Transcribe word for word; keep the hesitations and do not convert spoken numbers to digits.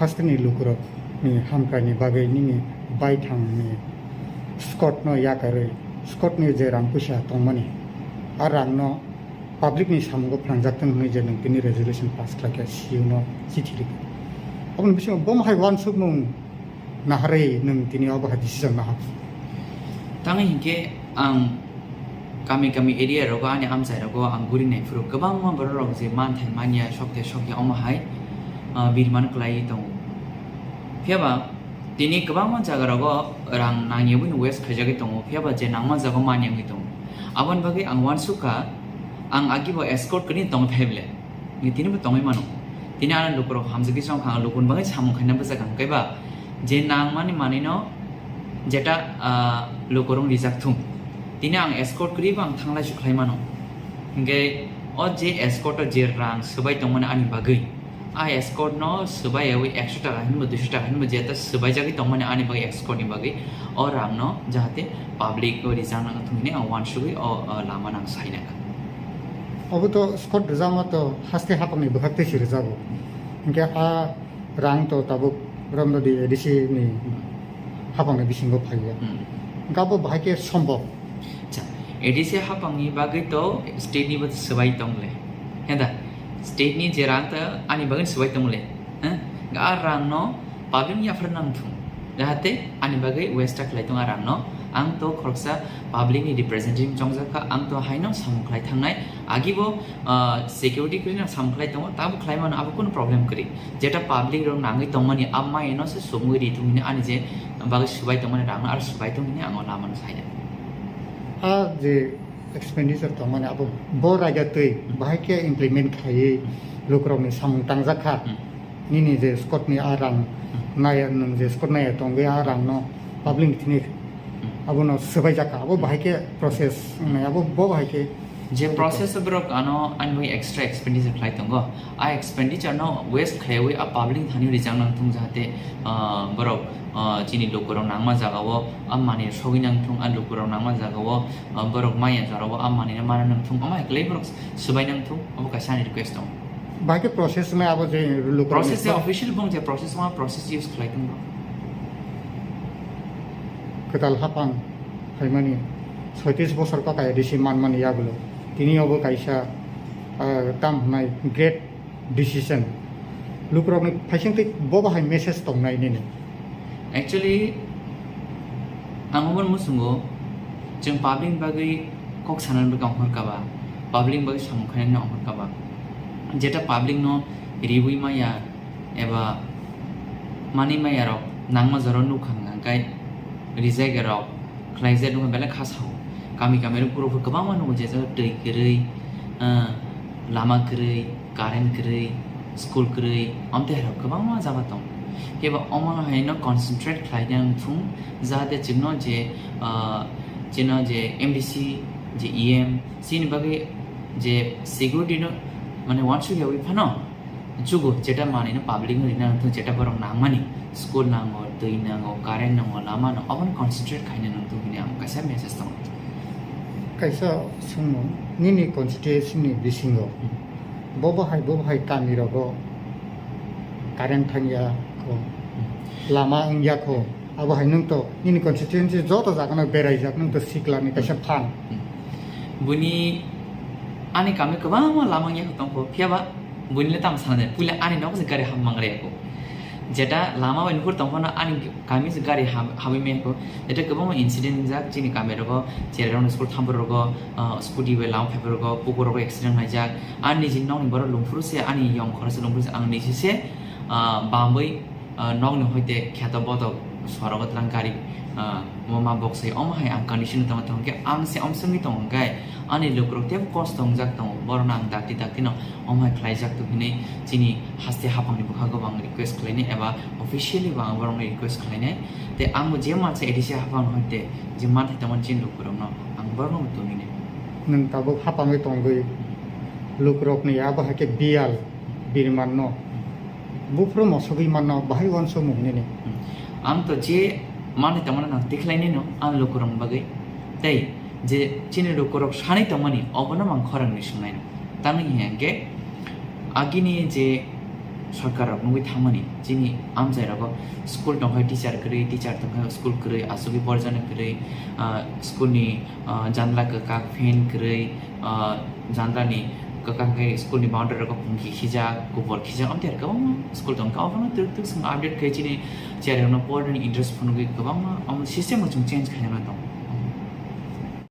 Hasteni lukurokni hamkraini bagwi nini baithangni Scott no yakarwi, Scott ni je rang puisa tongmani, a rang no public ni samungo phrangjaktwng hwnwi je nwng tini resolution pass khlaikha, C E O no chithi rikha. Aboni bisingo bomo hai uansukmung naharwi nwng tini obo hai decision nahar. Tangwi hinkhe ang kami kami area rogo ani amchai rogo ang guri naiphuru kwbangma borok rok je manthai manya sokte sokya omo hai, ah, birman kwlaiwi tongo. Phiyaba tini kwbangma jaga rogo rang nangyawi no waste khaijagwi tongo, phiyaba je nangma jaga manya wngwi tongo. Aboni bagwi ang uansukha, ang agibo escort kwrwi tong thai ble. Ni tini bo tongwi mano. Tini ano lukurok hamjakhe chong kha, lukuni bagwi samung khaina bwsakha, hwnkhe ba je nangmani manwino jeta, ah, lukurok rijak thung. Tini ang escort kwrwi bo ang thanglai su khlai mano. Hwnkhe o je escort o je rang swbai tongmani ani bagwi, a escort no swbai yawi ekso taka hinba duiso taka hinba jeta swbaijagwi tongmani ani bagwi escort ni bagwi o rang no jahate public o rijak nang thung hwnwi ang uansugwi o, o lama nang sai nang kha. Obo to Scott rwjakma to haste hapangni bwkhak tei se rwjago. Hinkhe a rang to tabuk romdodi A D C ni hapangni bisingo phaiya. Hmm. Hinkhe abo bahai khe sombok. Acha, A D C hapangni bagwi to state ni bo swbai tong le. Heda, state ni je rang to ani bagwi swbai tong le. Heh? A rang no public ni yaphar nang thung. Jahate ani bagwi waste ta khlai tong a rang no. Ang to khoroksa public ni representative chongjak kha, ang to haino samung khlai thangnai. Agibo, ah, security kwrwi no samung khlai tongo, tabo khlai mano, abo kunu problem kwrwi. Jeta public rok nangwi tongmani, abo maya no se sumui ri thung hwnwi ani je bagwi swbai tongmani rang no aro swbai thung hwnwi ang o lama no sai nai. A je expenditure tongmani abo bo raida twi bahai khe implement khaiwi lukurokni samung tangjak kha. Hmm. Nini je Scott ni a rang Hmm. naya, nwng je Scott naya tongwi a rang no public ni thini Hmm. abono swbaijak kha. Abo bahai khe process wngnai, abo bo bahai khe Je process o borok ano ani bagwi extra expenditure khlai tongo. A expenditure no waste khaiwi a public thani rijak nang thung jahate, ah, borok, ah, chini lukurok nangma jaga o a mani sogwi nang thung, a lukurok nangma jaga o, ah, borok maya jora o a mani no mana nang thung, omo hai kwlai borok swbai nang thung, obo kaisa ani request tongo. Bahai khe process wngnai abo je lukurok Process ni je official bong je process ma process use khlai tongo. Kwtal hapang phaimani soitris bosor kok A D C manmani yagulo tini obo kaisa, ah, tam hwnai great decision. Lukurokni phaisingtwi bo bahai message tongnai nini? Actually, ang obo muchungo, chwng public bagwi kok sanani bagwi ongkhor kaba, public bagwi samung khainani ongkhor kaba. Jeta public no riwi maya, eba mani maya rok nangma jora nukha hwnka hwnkhe rijak rok khlaijak nukha belai kha sao. Kami kami rok borok kwbangma nukgo je jaga twi kwrwi, ah, lama kwrwi, current kwrwi, school kwrwi, amtwi hai rok kwbangma jaga tong. Kebo omo hai no concentrate khlai nang thung jahate chwngno je, ah, chwngno je M D C, je E M, chini bagwi je security no mane uansuk yawi phano, chugo, jeta manwi no public no rina nangthung, jeta borok nangmani, school nango, twi nango, current nango, lama no, obono concentrate khaina nangthung hwnwi ang kaisa message tongo. Kaisa swngmung, nini constituency ni bisingo Hmm. bo bahai, bo bahai kami rogo current thangya kho, Hmm. lama wngya kho, abo hai nwng to nini constituency joto jaga no beraijak, nwng to sikla ni kaisa Hmm. phan. Hmm. Buini ani kami kwbangma lama wngya kho tongkho, phiyaba Buini le tamo sana de, puila ani nogo se gari hap mangra yako. Jeta lama bai nukur tongphano ani kami se gari hab-, habwi maya ko. Jeta kwbangma incident wngjak chini kami rogo, cherai rokni school thampor rogo, ah, scooty bai lama phaiphai rogo, kukur rogo accident wngjak. Ani niji nokni borok lungphuru se, ani yong khoro se lungphuru se, ang niji se, ah, bamwi, ah, nokni hoite kheto botok sorogo twlang gari, ah, mo ma boksai omo hai ang condition tongwi tongkhe ang se omsongwi tongo hwnkhe ani lukurok teibo kosto wngjak tongo, borokno ang dakti dakti no omo hai khlaijak tong hinwi chini haste haphangni bwkhago ang request khlainai eba officially bo ang borokno request khlainai. Tei ang bo je mansa A D C haphang hoite je manthai tongmani chini lukurokno ang borokno bo tongwi nai. Nwng tabuk haphangwi tongwi lukurokni abo hai khe biyal birmanno buphuru mosogwi manno bahai uansukmung nini. Hmm. Ang to je manwi tongmani nang tikhlainino ang lukurokni bagwi. Tei je chini lukurok sanwi tongmani obono ang khorangni swngnaino. Tamni hiya hwnkhe agini je Sorkar rok nugwi thangmani chini amchai rogo school tongkhai teacher kwrwi, teacher tongkhai school kwrwi, asugwi borjana kwrwi, ah, school ni, ah, janla kwkak, fan kwrwi, ah, janla ni kwkak khe school ni boundary rogo pungki khijak, kubor khijak, amtwi kwbangma school tongkha. Obono twk twk swng update khe chini chair rokno pornani interest phunugwi kwbangma omo system rok chwng change khaina tongo.